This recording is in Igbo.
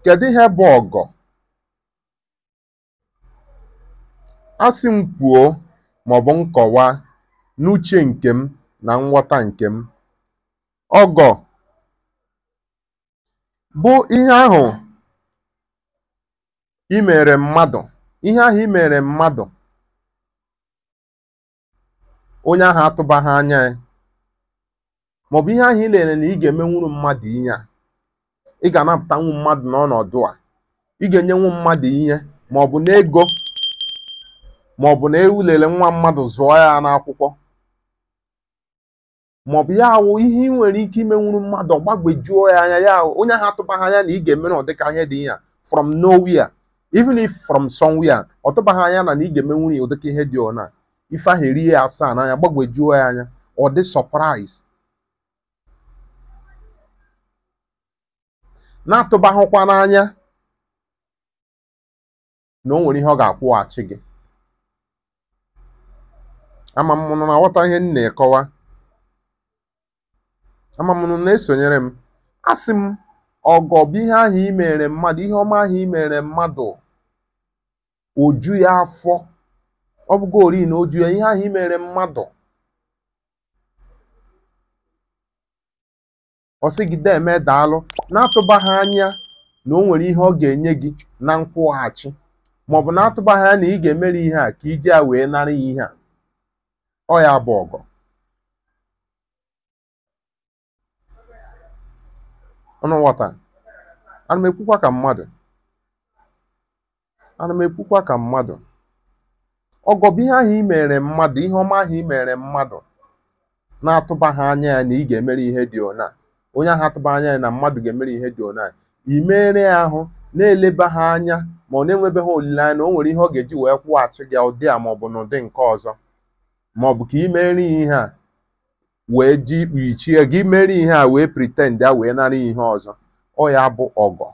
Kedu ihe bụ ọgọ? Asị m kwuo maọbụ m kọwaa n'uche nke m na nghọta nke m. Ọgọ bụ ihe ahụ i mere mmadụ, ihe ahụ i mere mmadụ onye ahụ atụbaghị anya ya, maọbụ ihe ahụ i lere na ị ga-emenwuru mmadụ ihe a, ị ga-anapụtanwu mmadụ n'ọnọdụ a, ị ga-enyenwu mmadụ ihe maọbụ n'ego, maọbụ na ewulere nwa mmadụ zụọ ya n'akwụkwọ, maọbụ ya awụ ihe ị nwere ike imenwuru mmadụ ọ gbagwejuo ya anya, ya onye ahụ atụbaghị anya na ị ga-emere ụdịka ihe dị ihe a from nowhere, even if from somewhere, ọ tụbaghị anya na ị ga-emenwuru ya ụdịka ihe dị ona, ife ahụ erie ya asaa n'anya, gbagwejuo ya anya, ọ dị surprise, na-atụbaghịkwa n'anya na o nwere ihe ọ ga-akwụghachi gị. Ama m na aghọta ihe m na-ekọwa, ama m na-esonyere m. Asị m ọgọ bụ ihe ahụ i mere mmadụ, ihe ọma ahụ i mere mmadụ, oju ya afọ, ọ bụgo ori na oju ya, ihe ahụ i mere mmadụ, ọ sị gị deme daalụ, na-atụbaghị anya na o nwere ihe ọ ga-enye gị na nkwụghachi, maọbụ na-atụbaghị anya na ị ga-emere ihe a ka iji ya wee nara ya ihe a. Ọ ya bụ ọgọ. Ọnụ nghọta? Ana m ekwukwa ka mmadụ, ana m ekwukwa ka mmadụ. Ọgọ bụ ihe ahụ i mere mmadụ, ihe ọma ahụ i mere mmadụ, na-atụbaghị anya ya na ị ga-emere ihe dị ona, onye ahụ atụba anya ya na mmadụ ga-emere ihe dị ona, i mere ya ahụ na-eleba ha anya, ma ọ na-enwebeghị olileanya na o nwere ihe ọ ga-eji wee kwụghachi gị ụdị a maọbụ n'ụdị nke ọzọ, maọbụ ka i mere ihe a wee ji ikpuchie gị, mere ihe a wee pretend ya wee nara ihe ọzọ. Ọ ya bụ ọgọ.